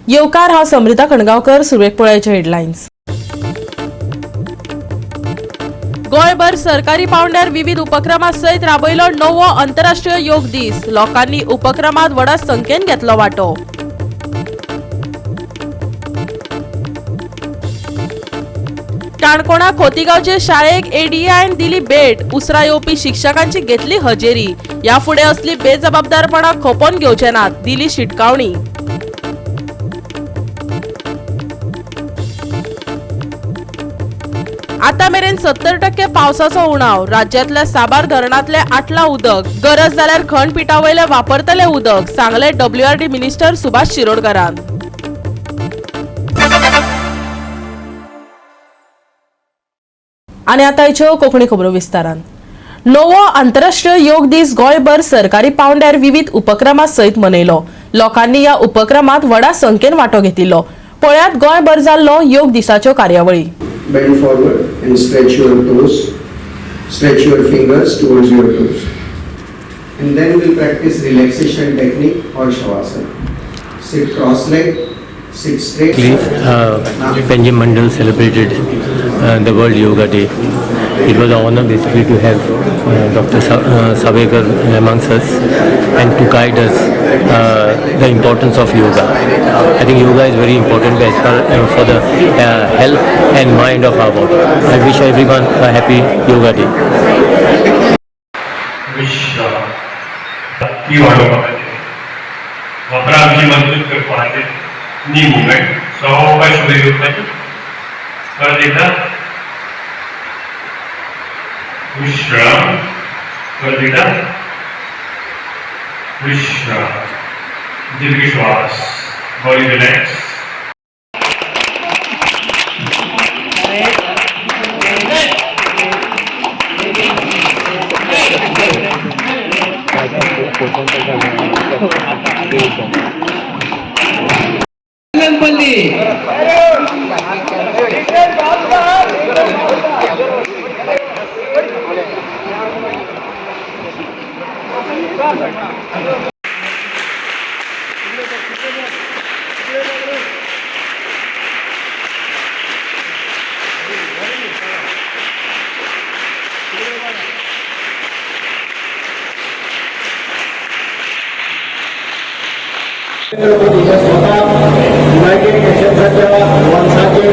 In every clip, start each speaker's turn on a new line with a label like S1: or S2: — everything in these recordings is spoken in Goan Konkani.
S1: येवकार. हांव समृता खणगांवकर. सुरवेक पळयाचे हेडलायन्स. गोंयभर सरकारी पावंड्यार विविध उपक्रमा सयत राबयलो णववो आंतरराष्ट्रीय योग दीस. लोकांनी उपक्रमात व्हडा संख्येन घेतलो वांटो. काणकोणा खोतीगांवचे शाळेक एडीआयन दिली भेट. उसरा येवपी शिक्षकांची घेतली हजेरी. ह्या फुडें असली बेजबाबदारपणा खपोवन घेवचे नात, दिली शिटकावणी. आता मेरेन 70% पावसाचो उणाव. राज्यातल्या साबार धरणांतले आटला उदक. गरज जाल्यार खणपिठावयले वापरतले उदक, सांगले डब्ल्यूआरडी मिनिस्टर सुभाष शिरोडकरान. आनी आतां हाच्यो कोंकणी खबरो विस्तारान. णवो आंतरराष्ट्रीय योग दीस गोंयभर सरकारी पावंड्यार विविध उपक्रमा सयत मनयलो. लोकांनी ह्या उपक्रमात व्हडा संख्येन वांटो घेतिल्लो. पळयात गोंयभर जाल्लो योग दिसाच्यो कार्यावळी.
S2: Bend forward and stretch your toes. Stretch your fingers towards your toes. And then we'll practice relaxation technique or Shavasana. Sit cross-legged, sit straight.
S3: Panjim Mandal celebrated the World Yoga Day. It was an honor basically to have Dr. Savekar amongst us and to guide us the importance of yoga. I think yoga is very important as far for the health and mind of our body. I wish everyone a happy Yoga Day.
S4: विश्राम ती वाडोवपा खातीर वापरा आमची मजबूत करपा खातीर नी मुवमेंट. सवकाश वयर येवपाची. परत एकदा विश्राम. परत एकदा विश्राम. दीर्घ श्वास, बॉडी रिलॅक्स.
S5: पल्ली.
S6: गणपती हे स्वतः युनायटेड नेशन्साच्या वंशाचे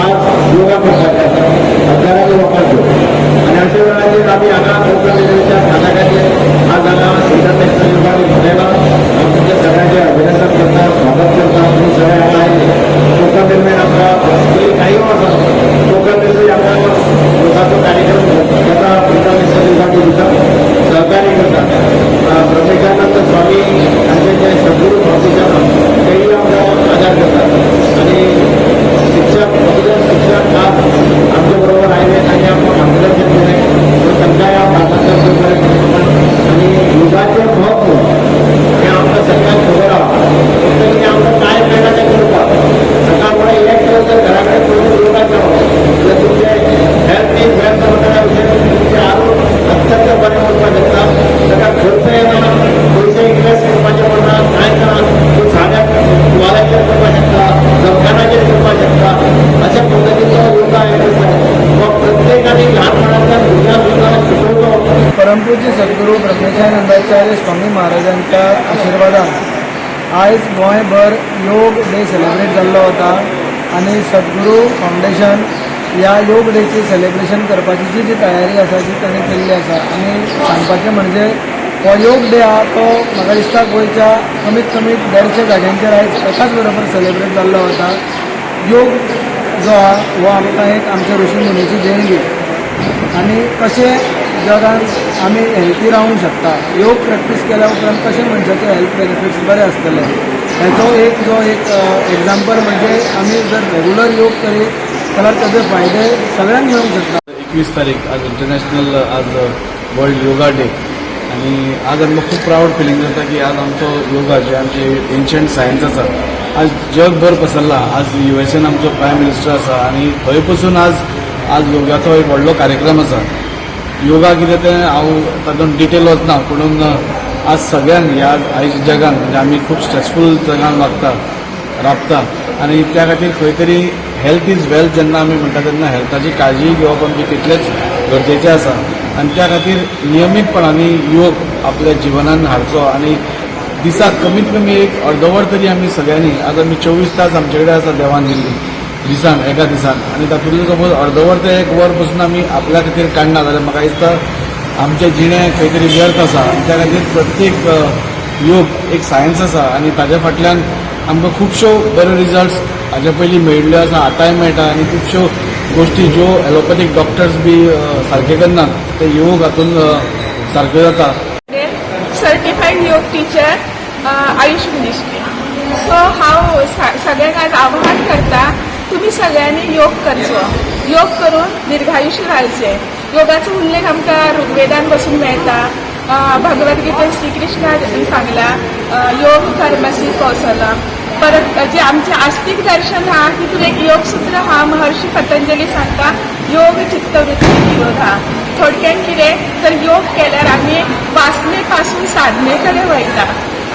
S6: आज योगा करपाचे आसा हजारांनी लोकांच्यो. आनी अशा वेळाचेर आमी हांगा कोंकण रेल्वेच्या स्थानकाचेर आज हांगा इंटरनॅशनल योगा डे मनयला. हांव तुमच्या सगळ्यांचें अभिनंदन करता, स्वागत करता. तुमी सगळे हांगा आयले. कोंकण रेल्वेन आमकां बेसिकली कांय आसा, कोंकण रेल्वे आमकां योगाचो कार्यक्रम घेता, इंटरनॅशनल योगा डे दिता, सहकार्य करता. ब्रह्मेशानंद स्वामी हांचे जे सद्गुरू फावंडेशन आहा, तेय आमकां आदार करतात. आनी शिक्षक, बहुजन शिक्षक आज आमच्या बरोबर आयले, तांणी आमकां मार्गदर्शन केलें, म्हणून तांकांय हांव मार्गदर्शन बरें. आनी योगाचें म्हत्व हें आमकां सगळ्यांक खबर आहा. फक्त कितें, आमकां टायम मेळटा तें करपाक. सकाळ फुडें एक जर घरा कडेन पयलीं योगा केलो जाल्यार तुमचें हेल्थ is wealth म्हणटा विशय, तुमचें आरोग्य अत्यंत बरें उरपाक शकता. ताका खर्च येना, पयशे इन्वेस्ट करपाचे पडना, कांयच ना. तूं साद्या तुवाल्याचेर करपाक शकता, जमखानाचेर करपाक शकता. अशा पद्दतीचो योगा एक्सरसायज हो प्रत्येकाने ल्हानपणांतल्यान भुरग्यांक सुद्दां शिकोवचो.
S7: परमपूज्य सद्गुरू ब्रह्मेशानंदाचार्य स्वामी महाराजांच्या आशिर्वादान आयज गोंयभर योग डे सेलिब्रेट जाल्लो वता आनी सद्गुरू फावंडेशन ह्या योग डेची सेलिब्रेशन करपाची जी जी तयारी आसा जी तांणी केल्ली आसा. आनी सांगपाचें म्हणजे हो योग डे आहा तो म्हाका दिसता गोंयच्या कमीत कमी 150 जाग्यांचेर आयज एकाच बरोबर सेलिब्रेट जाल्लो वता. योग जो आहा हो आमकां एक आमच्या ऋषी मुनीची देणगी आनी कशें जगान आमी हेल्थी रावूंक शकता, योग प्रॅक्टीस केल्या उपरांत कशें मनशाचे हेल्थ बेनिफिट्स बरे आसतले, हेचो एक जो एक एग्जाम्पल म्हणजे आमी जर रेगुलर योग करीत जाल्यार ताजे फायदे सगळ्यांक मेळूंक शकता.
S8: 21 तारीख आज इंटरनॅशनल, आज वर्ल्ड योगा डे आणि आज आमकां खूब प्रावड फिलींग जाता की आज आमचो योगा जे आमचे एन्शंट सायन्स आसा आज जगभर पसरला. आज युएसएन आमचो प्रायम मिनिस्टर आसा आनी थंय पसून आज आज योगाचो एक व्हडलो कार्यक्रम आसा. योगा कितें तें हांव तातूंत डिटेल वचना, पुणून आज सगळ्यांक ह्या आयज जगान, म्हणजे आमी खूब स्ट्रेसफूल जगान वागता. राबता आनी त्या खातीर खंय तरी हेल्थ is wealth जेन्ना आमी म्हणटा तेन्ना हेल्थाची काळजी घेवप आमची तितलेंच गरजेचें आसा आनी त्या खातीर नियमीतपणान योग आपल्या जिवनान हाडचो आनी दिसाक कमीत कमी एक अर्दवर तरी आमी सगळ्यांनी, आज आमी 24 तास आमचे कडेन आसा देवान दिल्ली दिसान, एका दिसान, आनी तातूंतलें सपोज अर्दवर ते एक वर पसून आमी आपल्या खातीर काडना जाल्यार म्हाका दिसता आमचें जिणें खंय तरी व्यर्थ आसा. आनी त्या खातीर प्रत्येक योग एक सायन्स आसा आनी ताज्या फाटल्यान आमकां खुबश्यो बरे रिजल्ट्स हाजे पयलीं मेळिल्ल्यो आसा, आतांय मेळटा. आनी खुबश्यो गोश्टी ज्यो एलोपॅथीक डॉक्टर्स बी सारके करनात ते योग हातून सारक्यो जाता.
S9: Certified yoga teacher, Ayush ministry. So हांव सगळ्यांक आज आवाहन करता, तुमी सगळ्यांनी योग करचो. योग करून दीर्घायुष्य रावचें. योगाचो उल्लेख आमकां ऋग्वेदान बसून मेळटा. भगवद्गीतेन श्रीकृष्णान सांगला, योग कर्मसु कौशलम. परत जे आमचे आस्तिक दर्शन हा, तितून एक योग सूत्र हा, महर्षी पतंजली सांगता, योग चित्तवृत्ती निरोधा. थोडक्यात कितें तर योग केल्यार आमी वासने पासून साधने कडेन वयता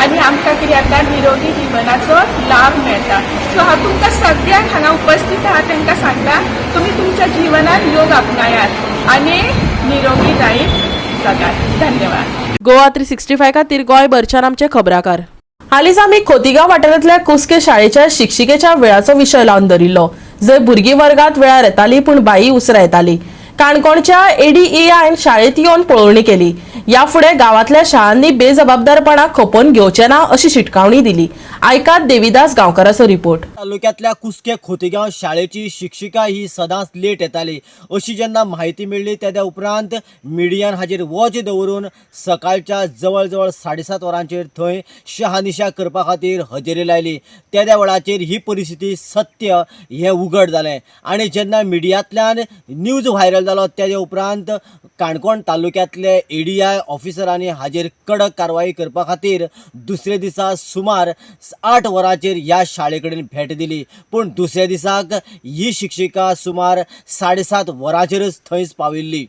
S9: आनी आमकां कितें जाता, निरोगी जिवनाचो लाभ मेळटा. सो हांव तुमकां सगळ्यांक हांगा उपस्थित आहा तांकां सांगता, तुमी तुमच्या जिवनात योग आपणायात आनी निरोगी जायत जगात. धन्यवाद.
S1: गोवा 365 खातीर गोंयभरच्यान आमचे खबराकार. हालींच आमी खोतिगांव वाठारांतल्या कुस्के शाळेच्या शिक्षिकेच्या वेळाचो विशय लावन धरिल्लो, जंय भुरगीं वर्गात वेळार येताली पूण बाई उसरां येताली. काणकोणच्या एडीईआयन शाळेत येवन पळोवणी केली. ह्या फुडें गांवांतल्या शाळांनी बेजबाबदारपणा खपोवन घेवचे ना अशी शिटकावणी दिली. आयकात देविदास गांवकाराचो रिपोर्ट.
S10: तालुक्यातल्या कुस्के खोतिगांव शाळेची शिक्षिका ही सदांच लेट येताली अशी जेन्ना म्हायती मेळ्ळी, त्या उपरांत मिडियान हाजेर वॉच दवरून सकाळच्या जवळ जवळ 7:30 वरांचेर थंय शहानिशा करपा खातीर हजेरी लायली. तेद्या वेळाचेर ही परिस्थिती सत्य हें उघड जालें आनी जेन्ना मिडियांतल्यान न्यूज व्हायरल जालो, तेजे उपरांत काणकोण तालुक्यांतले एडीआय ऑफिसरांनी हाजेर कडक कारवाई करपा खातीर दुसरे दिसा सुमार 8 वरांचेर ह्या शाळे कडेन भेट दिली. पूण दुसऱ्या दिसाक ही शिक्षिका सुमार 7:30 वरांचेरच थंयच पाविल्ली.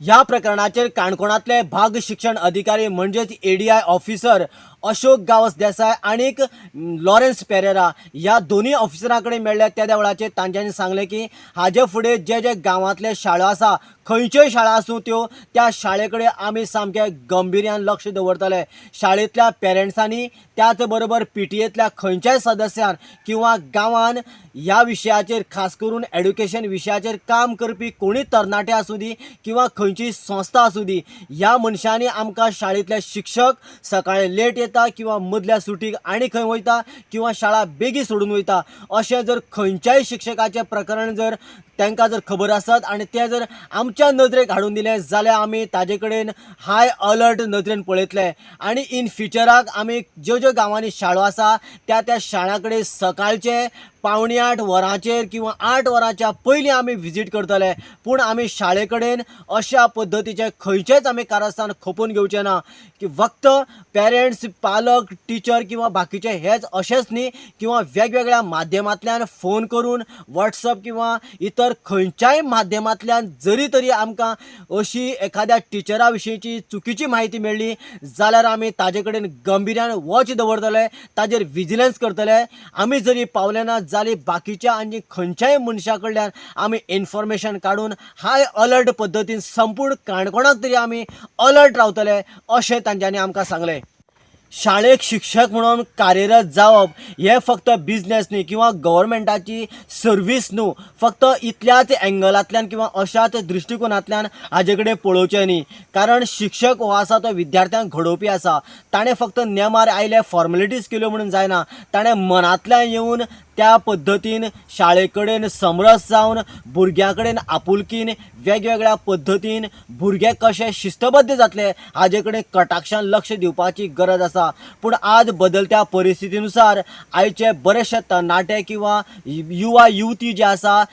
S10: ह्या प्रकरणाचेर काणकोणांतले भाग शिक्षण अधिकारी म्हणजेच एडीआय ऑफिसर अशोक गांवस देसाय आनीक लॉरेन्स पेरेरा ह्या दोनूय ऑफिसरां कडेन मेळ्ळे. त्या वेळाचेर तांच्यांनी सांगलें की हाजे फुडें जे जे गांवांतले शाळो आसा, खंयच्योय शाळा आसूं त्यो, त्या शाळे कडेन आमी सामकें गंभिर्यान लक्ष दवरतले. शाळेंतल्या पेरंट्सांनी, त्याच बरोबर पीटीएंतल्या खंयच्याय सदस्यान किंवा गांवान ह्या विशयाचेर, खास करून एड्युकेशन विशयाचेर काम करपी कोणूय तरणाटे आसूं दी किंवा खंयचीय संस्था आसूं दी, ह्या मनशांनी आमकां शाळेंतले शिक्षक सकाळी लेट येता किंवा मदल्या सुटीक आनी खंय वयता किंवा शाळा बेगीन सोडून वयता, अशें जर खंयच्याय शिक्षकाचें प्रकरण जर तांकां जर खबर आसत आनी तें जर आमच्या नदरेक हाडून दिलें जाल्यार आमी ताजे कडेन हाय अलर्ट नदरेन पळयतले आनी इन फ्युचराक आमी ज्यो ज्यो गांवांनी शाळो आसा त्या त्या शाळां कडेन सकाळचे 7:45 वरांचेर किंवा 8 वरांच्या पयलीं आमी विजीट करतले. पूण आमी शाळे कडेन अशा पद्दतीचे खंयचेच आमी कारस्थान खपोवन घेवचे ना की फक्त पेरंट्स, पालक, टिचर किंवा बाकीचे हेच अशेंच न्ही, किंवा वेगवेगळ्या माध्यमांतल्यान फोन करून, वॉट्सअप किंवा इतर खंयच्याय माध्यमांतल्यान जरी तरी आमकां अशी एखाद्या टिचरा विशींची चुकीची म्हायती मेळ्ळी जाल्यार आमी ताजे कडेन गंभिर्यान वॉच दवरतले, ताजेर विजिलन्स करतले. आमी जरी पावले ना जाल्यार बाकीच्या आनी खंयच्याय मनशा कडल्यान आमी इन्फॉर्मेशन काडून हाय अलर्ट पद्दतीन संपूर्ण काणकोणाक तरी आमी अलर्ट रावतले अशें तांच्यांनी आमकां सांगलें. शाळेक शिक्षक म्हणून कार्यरत जावप हें फक्त बिजनेस न्ही किंवा गव्हर्मेंटाची सर्वीस न्हू, फक्त इतल्याच एंगलांतल्यान किंवा अशाच दृश्टिकोनांतल्यान हाजे कडेन पळोवचें न्ही. कारण शिक्षक हो आसा तो विद्यार्थ्यांक घडोवपी आसा. ताणें फक्त नेमार आयले, फॉर्मेलिटीज केल्यो म्हणून जायना. ताणें मनांतल्यान येवन त्या पद्दतीन शाळे कडेन समरस जावन भुरग्यां कडेन आपुलकीन वेगवेगळ्या पद्दतीन भुरगे कशे शिस्तबद्ध जातले हाजे कडेन कटाक्षान लक्ष दिवपाची गरज आसा. पूण आज बदलत्या परिस्थितीनुसार आयचे बरेचशे तरणाटे किंवा युवा युवती जे आसा,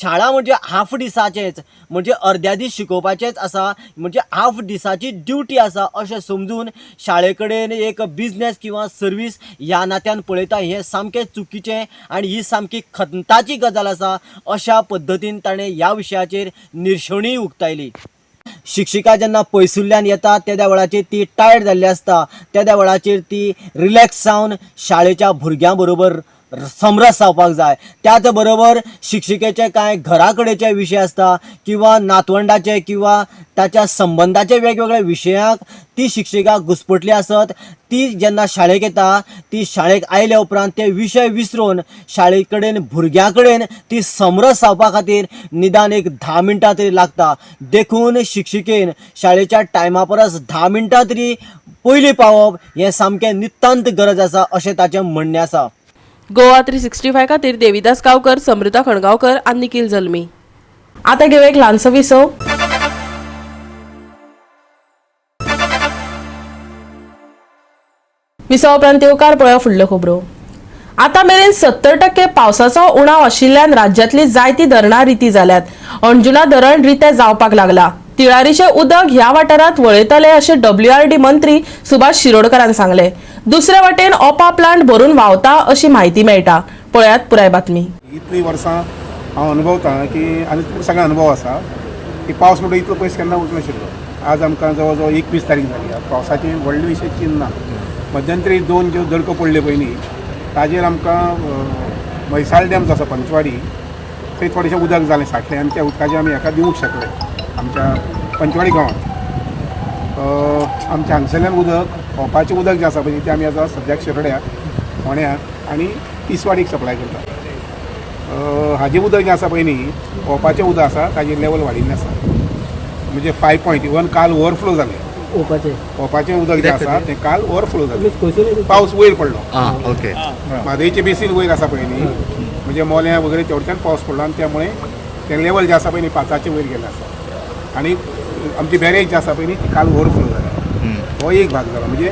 S10: शाळा म्हणजे हाफ दिसाचेच, म्हणजे अर्द्या दीस शिकोवपाचेच आसा, म्हणजे हाफ दिसाची ड्युटी आसा अशें समजून शाळे कडेन एक बिजनेस किंवा सर्वीस ह्या नात्यान पळयता. हें सामकें चुकीचें आनी ही सामकी खंताची गजाल आसा अशा पद्दतीन ताणें ह्या विशयाचेर निर्शेवणी उक्तायली. शिक्षिका जेन्ना पयसुल्ल्यान येता तेद्या वेळाचेर ती टायर्ड जाल्ली आसता. तेद्या वेळाचेर ती रिलॅक्स जावन शाळेच्या भुरग्यां बरोबर समरस जावपाक जाय. त्याच बरोबर शिक्षिकेचे कांय घरा कडेचे विशय आसता किंवा नातवंडाचे किंवा ताच्या संबंदाचे वेगवेगळ्या विशयांक ती शिक्षिका घुस्पटली आसत, ती जेन्ना शाळेक येता ती शाळेक आयल्या उपरांत ते विशय विसरून शाळे कडेन भुरग्यां कडेन ती समरस जावपा खातीर निदान एक 10 मिनटां तरी लागता. देखून शिक्षिकेन शाळेच्या टायमा परस 10 मिनटां तरी पयलीं पावप हें सामकें नितांत गरज आसा अशें ताचें म्हणणें आसा.
S1: गोवा 365 खातीर देविदास गांवकर, समृता खणगांवकर आनी निखिल जल्मी. आतां घेवया एक ल्हानसो विसव. विसवा उपरांत येवकार पळोवया फुडल्यो खबरो. आतां मेरेन 70% पावसाचो उणाव आशिल्ल्यान राज्यांतली जायतीं धरणां रिती जाल्यात. अंजुना धरण रितें जावपाक लागला. तिळारीचें उदक ह्या वाठारांत वळयतले अशें WRD मंत्री सुभाष शिरोडकरान सांगलें. दुसरे वटेन ओपा प्लांट भरून व्हांवता अशी म्हायती मेळटा. पळयात पुराय बातमी.
S11: इतली वर्सां हांव अनुभवता की आनी तुमकां सगळ्यांक अनुभव आसा की पावस म्हणटा इतलो पयस केन्ना वचनाशिल्लो. आज आमकां जवळ जवळ 21 तारीख जाली, पावसाची व्हडली विशय चिन्न ना. मध्यंतरी 2 ज्यो दडको पडल्यो पयलीं ताजेर आमकां म्हैसाळ डॅम जो आसा पंचवाडी थंय थोडेशें उदक जालें सांठलें आनी त्या उदकाचें आमी हेका दिवंक शकले आमच्या पंचवाडी गांवांत. आमच्या हांगसरल्यान उदक ओपाचें उदक जें आसा पळय तें आमी आतां सद्याक शिरोड्या, फोंड्याक आनी तिसवाडीक सप्लाय करता. हाजें उदक जें आसा पळय न्ही ओपाचें उदक आसा ताजें लेवल वाडिल्लें आसा, म्हणजे 5.1 काल ओवरफ्लो जालें. ओपाचें उदक जें आसा तें काल ओवरफ्लो जालें, पावस वयर पडलो. ओके, म्हादयचें बेसीन वयर आसा पळय न्ही, म्हणजे मोल्यां वगैरे तेवटेन पावस पडलो आनी त्यामुळे तें लेवल जें आसा पळय न्ही 5 वयर गेलें आसा आनी आमची बॅरेज जी आसा पळय न्ही ती काल ओवरफ्लो जाली. हो एक भाग जाला. म्हणजे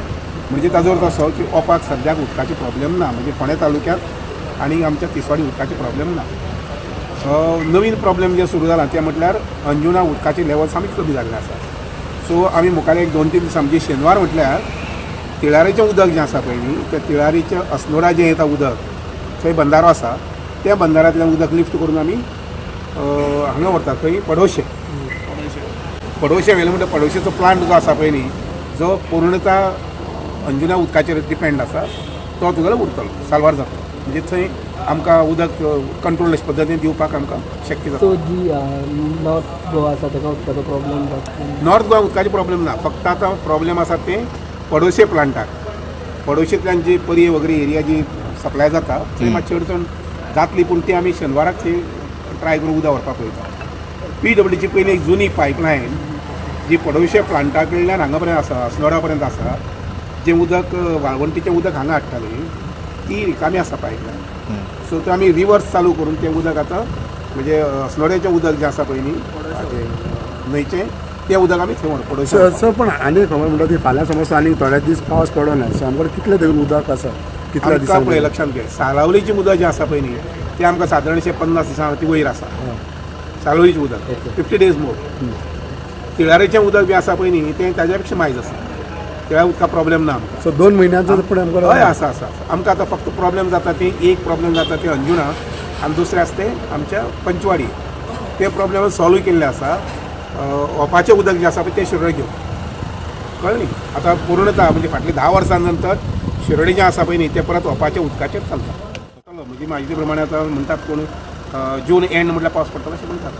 S11: म्हणजे ताजो अर्थ असो की ओपाक सद्याक उदकाचे प्रॉब्लेम ना, म्हणजे फोंडें तालुक्यांत आनी आमच्या तिसवाडी उदकाचे प्रॉब्लेम ना. नवीन प्रॉब्लेम जे सुरू जाला ते म्हटल्यार अंजुना उदकाचें लेवल सामकें कमी जाल्लें आसा. सो आमी मुखार एक 2-3 दीस आमची शेनवार म्हटल्यार तिळारीचें उदक जें आसा पळय न्ही त्या तिळारीचें अस्नोडा जें येता उदक थंय बंदारो आसा, त्या बंदारांतल्यान उदक लिफ्ट करून आमी हांगा व्हरतात खंय पडोशे. पडोशे व्हेलें म्हणटा पडोशेचो प्लांट जो आसा पळय न्ही जो पूर्णता अंजुना उदकाचेर डिपेंड आसा तो तुगेलो उरतलो, साल्वार जातलो. म्हणजे थंय आमकां उदक कंट्रोल पद्दतीन दिवपाक आमकां शक्य जाता.
S7: जी नॉर्थ गोवा आसा ताका उदकाचो प्रॉब्लेम जाता?
S11: नॉर्थ गोवा उदकाचो प्रॉब्लेम ना, फक्त आतां प्रॉब्लेम आसा ते पडोशे प्लांटाक. पडोशेंतल्यान जी पर्ये वगैरे एरिया जी सप्लाय जाता थंय मातशी अडचण जातली, पूण ती आमी शेनवाराक थंय ट्राय करून उदक व्हरपाक पळयता. PWची पयलीं एक जुनी पायपलायन जी पडोशे प्लांटा कडल्यान हांगा पर्यंत आसा, अस्नोडा पर्यंत आसा, जें उदक वाळवंटीचें उदक हांगा हाडटाली ती रिकामी आसा पायपलायन. सो ते आमी रिवर्स चालू करून तें उदक आतां म्हणजे अस्नोड्याचें उदक जें आसा पळय न्ही न्हंयचें तें उदक आमी थंय पडोवचें.
S6: सर पण आनी खबर म्हणटा ती फाल्यां समज आनी थोडे दीस पावस पडना, सो आमकां कितले देखून उदक आसा कितल्या दिसांनी?
S11: पळय लक्षांत घे, सालावलीचें उदक जें आसा पळय न्ही तें आमकां सादारणशें 50 दिसां ती वयर आसा सालावलीचें उदक, 50 डेज मोर. तिळारीचें उदक बी आसा पळय न्ही तें ताज्या पेक्षा मायज आसा, त्या उदका प्रॉब्लेम ना आमकां.
S6: सो 2 म्हयन्यांचो पण आमकां
S11: हय आसा आसा आमकां आतां फक्त प्रॉब्लेम जाता ती एक प्रॉब्लेम जाता ते अंजुना आनी दुसरें आसा तें आमच्या पंचवाडी. ते प्रॉब्लेम सॉल्व केल्ले आसा. ओपाचें उदक जें आसा पळय तें शिरोडे घेवन कळ्ळें न्ही आतां पूर्णता म्हणजे फाटल्या 10 वर्सां नंतर शिरोडे जें आसा पळय न्ही तें परत ओपाच्या उदकाचेर चलता. म्हणजे म्हायती प्रमाणे आतां म्हणटात कोण जून एंड म्हटल्यार पावस पडटलो अशें म्हणटात.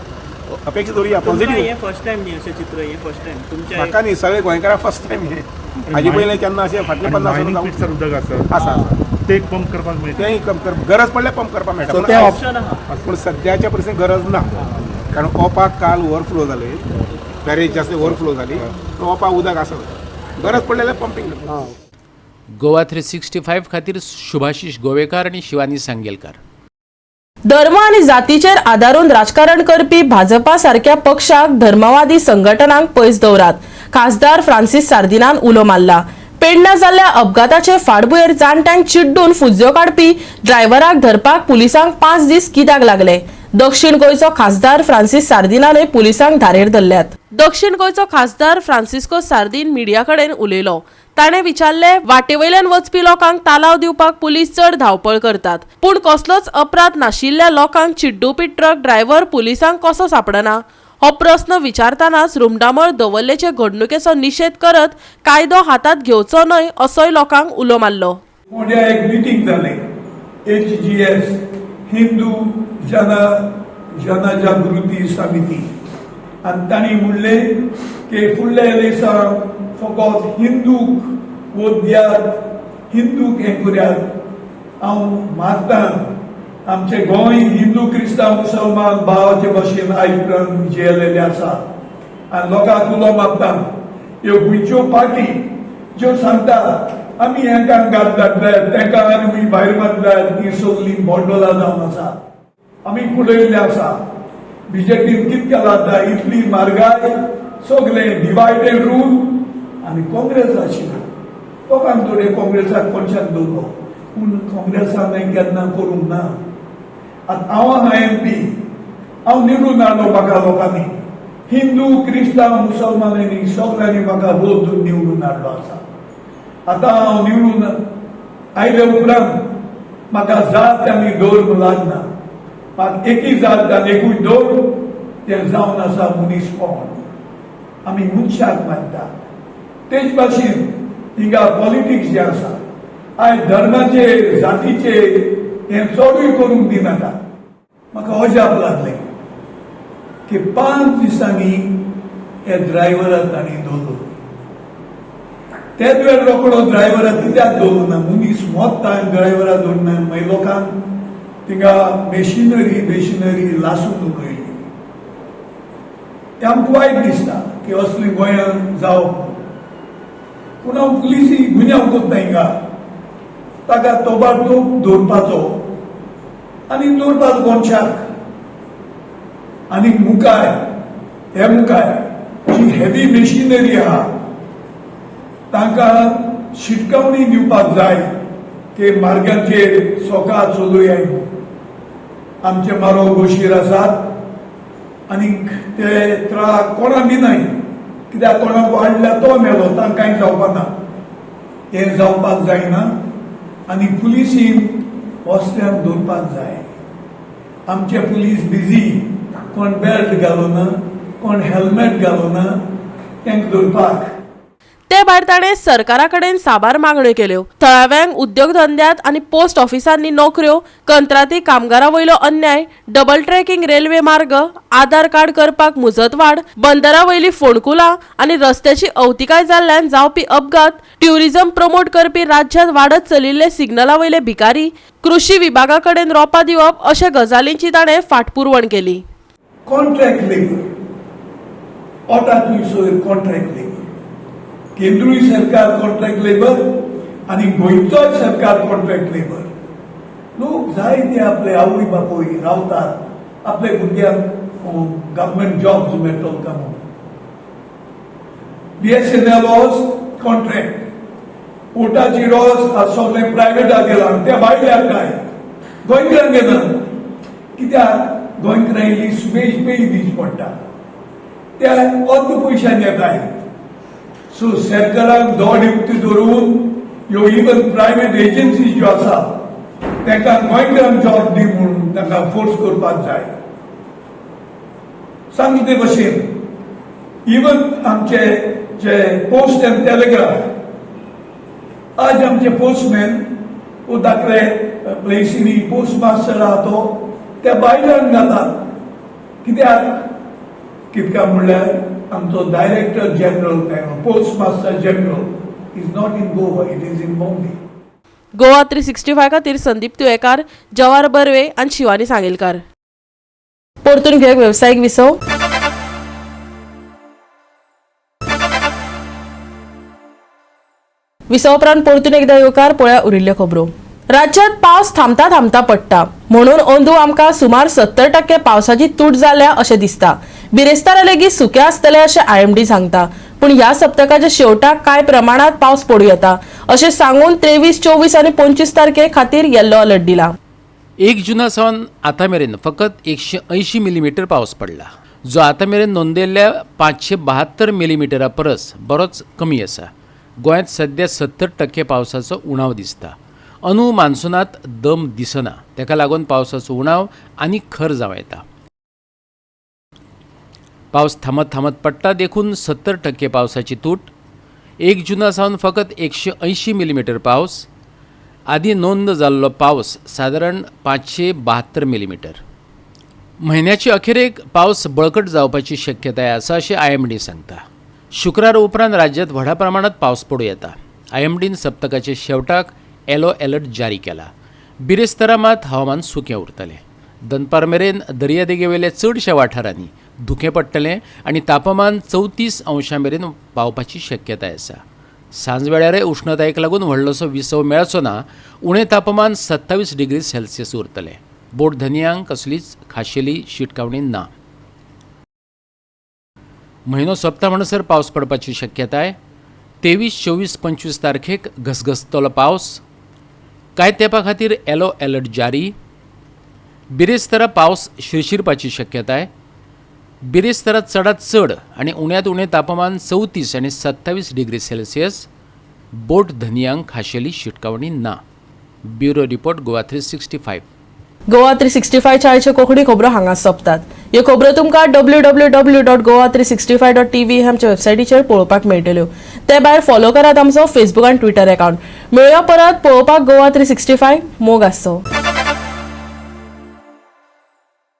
S11: अपेक्षा दवरुया पॉझिटिव्ह.
S12: फर्स्ट टायम न्ही अशें चित्र, हें फर्स्ट टायम तुमच्या?
S11: म्हाका न्ही, सगळे गोंयकारां फर्स्ट टायम हें. हाजे पयलीं केन्ना अशें फाटले 50 वर्सां
S13: उदक आसा
S11: आसा
S13: ते पंप करपाक मेळटा,
S11: तेंय गरज पडल्यार पंप करपाक मेळटा, पूण सद्याच्या परिस्थितीत गरज ना, कारण ओपाक काल ओवरफ्लो जाले, बॅरेज जास्त ओवरफ्लो जाली, ओपाक उदक आसा, गरज पडलें जाल्यार पंपींग.
S14: गोवा 365 खातीर शुभाशीष गोवेकार आनी शिवानी सांगेलकार.
S1: धर्म आनी जातीचेर आदारून राजकारण करपी भाजपा सारक्या पक्षाक धर्मवादी संघटनांक पयस दवरात, खासदार फ्रांसीस सार्दिनान उलो मारला. पेडणा जाल्ल्या अपघाताचे फाटभुंयेर जाणट्यांक चिड्डून फुज्यो काडपी ड्रायव्हराक धरपाक पुलिसांक 5 दीस कित्याक लागले? दक्षिण गोंयचो खासदार फ्रांसीस सार्दिनानय पुलिसांक धारेर धरल्यात. दक्षिण गोंयचो खासदार फ्रांसिस्को सार्दिन मिडिया कडेन उलयलो. ताणें विचारले, वाटेवयल्यान वचपी लोकांक तालाव दिवपाक पुलीस चड धांवपळ करतात, पूण कसलोच अपराध नाशिल्ल्या लोकांक चिड्डुपी ट्रक ड्रायव्हर पुलिसांक कसो सापडना? हो प्रस्न विचारतानाच रुमडामळ दवरलेचे घडणुकेचो निशेध करत कायदो हातात घेवचो न्हय असोय लोकांक उलो मारलो.
S15: फोंड्या एक मिटींग जाली
S13: HGS Hindu जना जनजागृती समिती आनी तांणी म्हणलें की फुडल्या इलेक्शनाक फकत हिंदूक वोट दियात, हिंदूक हें करयात. हांव मानता आमचें गोंय हिंदू क्रिस्तांव मुसलमान भावाचे भशेन आयज उपरांत जियेलेलें आसा. आनी लोकांक उलो मारता, ह्यो खंयच्यो पार्टी ज्यो सांगता आमी हेंकां घात घातल्यात, तेंकां आमी भायर मारल्यात, ती सगळीं बॉडोलां जावन आसा. आमी पळयल्लें आसा बीजेपीन कितें केलां आतां, इतली म्हारगाय, सगळें डिवायड एंड रूल. आनी काँग्रेस आशिल्ली लोकांक थोडे काँग्रेसाक कोनशाक दवरलो, पूण काँग्रेसान हें केन्ना करूंक ना. आतां हांव आहा एमपी, हांव निवडून हाडलो म्हाका लोकांनी, हिंदू क्रिस्तांव मुसलमानांनी सगळ्यांनी म्हाका वोट दिवन निवडून हाडलो आसा. आतां हांव निवडून आयले उपरांत म्हाका जात आनी धर्म लागना. म्हाका एकी जात आनी एकूय धर्म, तें जावन आसा मनीसपण. आमी मनशाक मानता. तेच भाशेन हिंगा पॉलिटिक्स जें आसा आयज धर्माचेर जातीचेर हें चडूय करूंक दिनाका. म्हाका अजाप लागलें की 5 दिसांनी हे ड्रायव्हराक तांणी दवरलो. तेच वेळ रोकडो ड्रायव्हराक कित्याक दवरूं ना? मनीस मोत्ता आनी ड्रायव्हराक दवरना. मागीर लोकांक थिंगा मेशिनरी बेशिनरी लासून उडयली. तें आमकां वायट दिसता की असली गोंयांत जावप. पूण हांव पुलिसी गुन्यांव करता हिंगा, ताका तोबाडतोब दवरपाचो आनी दवरपाचो कोनशाक. आनी मुखार हे मुखार जी हेवी मेशिनरी आहा तांकां शिटकावणी दिवपाक जाय की मार्गाचेर सोका चलुया. आमचे मारो गोशीर आसात आनी ते त्रास कोणाक दिनाय, कित्याक कोणाक वाडल्या तो मेलो, तांकां कांय जावपाना. तें जावपाक जायना आनी पुलिसीन वस्त्यान दवरपाक जाय. आमचे पुलीस बिजी, कोण बेल्ट घालना, कोण हेल्मेट घालना, तांकां दवरपाक.
S1: ते भायर ताणें सरकारा कडेन साबार मागण्यो केल्यो. थळाव्यांक उद्योगधंद्यांत आनी पोस्ट ऑफिसांनी नोकऱ्यो, कंत्राटी कामगारां वयलो अन्याय, डबल ट्रॅकिंग रेल्वे मार्ग, आधार कार्ड करपाक मुजतवाड, बंदरा वयली फोंडकुलां आनी रस्त्याची अवतिकाय जाल्ल्यान जावपी अपघात, ट्युरिझम प्रमोट करपी राज्यांत वाडत चलिल्ले सिग्नला वयले भिकारी, कृशी विभागा कडेन रोपां दिवप अशा गजालींची ताणें फाटपुरवण केली.
S13: कॉन्ट्रॅक्ट लेबर ओटा थंयसर कॉन्ट्रॅक्ट लेबर, केंद्रीय सरकार कॉन्ट्रॅक्ट लेबर आनी गोंयचोय सरकार कॉन्ट्रॅक्ट लेबर. लोक जाय ते आपले आवय बापूय रावतात आपल्या भुरग्यांक गव्हर्मेंट जॉब्स मेळटलो काय म्हणून. बीएसएनएल वॉज कॉन्ट्रॅक्ट, पोर्टाची रोस आज सगळें प्रायवेटाक गेला आनी त्या भायल्याक काय गोंयकारांक घेना. कित्याक गोंयकारां इल्ली सुबेज पेय दिवची पडटा, त्या अर्द पयशान येताय. सो सरकारान दोड युक्ती धरून ह्यो इवन प्रायवेट एजन्सी ज्यो आसा तांकां गोंयकारांक जॉब दी म्हणून तांकां फोर्स करपाक जाय. सांगता ते भशेन इवन आमचे जे पोस्ट एंड टेलिग्राफ, आज आमचे पोस्टमॅन वो धाकले प्लेसींनी पोस्ट मास्टर आहा तो त्या बायलांक घालतात. कित्याक? कित्याक म्हणल्यार आमचो director general, post master general is not in Goa, it is in Bombay.
S1: Goa 365 खातीर संदीप तुयेकार, जवार बर्वे आनी शिवानी सांगेलकार. परतून घेवंक वेवसायीक विसव. विसव उपरांत परतून एकदा येवकार. पळया उरिल्ल्यो खबरो. राज्यांत पावस थांबता थांबता पडटा म्हणून अंदू आमकां सुमार 70% पावसाची तूट जाल्या अशें दिसता. बिरेस्तारा लेगीत सुकें आसतलें अशें आयएमडी सांगता, पूण ह्या सप्तकाच्या शेवटाक कांय प्रमाणात पावस पडूं येता अशें सांगून 23, 24 आनी 25 तारखे खातीर येल्लो अलर्ट दिला.
S14: 1 जुना सावन आतां मेरेन फकत 180 मिलीमिटर पावस पडला, जो आतां मेरेन नोंदयल्ल्या 572 मिलीमिटरा परस बरोच कमी आसा. गोंयांत सद्या 70% पावसाचो उणाव दिसता. अंदू मान्सुनांत दम दिसना, ताका लागून पावसाचो उणाव आनी खर जावं येता. पावस थांबत थांबत पडटा देखून 70% पावसाची तूट. 1 जुना सावन फकत 180 मिलीमिटर पावस. आदीं नोंद जाल्लो पावस सादारण 572 मिलीमिटर. म्हयन्याचे अखेरेक पावस बळकट जावपाची शक्यताय आसा अशें आयएमडी सांगता. शुक्रार उपरांत राज्यांत व्हडा प्रमाणांत पावस पडूं येता. आयएमडीन सप्तकाचे शेवटाक येलो अलर्ट जारी केला. बिरेस्तारा मात हवामान सुकें उरतलें. दनपार मेरेन दर्यादेगेवेल्या चडश्या वाठारांनी धुकें पडटलें आनी तापमान 34 अंशां मेरेन पावपाची शक्यताय आसा. सांजवेळारय उश्णतायेक लागून व्हडलोसो विसव मेळचो ना. उणें तापमान 27 डिग्री सेल्सियस उरतलें. बोट धनयांक कसलीच खाशेली शिटकावणी ना. म्हयनो सोंपता म्हणसर पावस पडपाची शक्यताय. 23, 24, 25 तारखेक घसघसतलो पावस. कांय तेंपा खातीर येलो अलर्ट जारी. बिरेस्तारा पावस शिरशिरपाची शक्यताय. बिरेस्तारा चडांत चड आनी उण्यांत उणें तापमान 34 आनी 27 डिग्री सेल्सियस. बोट धनयांक खाशेली शिटकावणी ना. Bureau report, Goa 365.
S1: Goa 365च्या आयच्यो कोंकणी खबरो हांगा सोंपतात. ह्यो खबरो तुमकां www.goa365.tv ह्या आमच्या वेबसायटीचेर पळोवपाक मेळटल्यो. ते भायर फॉलो करात आमचो फेसबूक आनी ट्विटर अकाउंट. मेळया परत. पळोवपाक गोवा 365, मोग आसचो.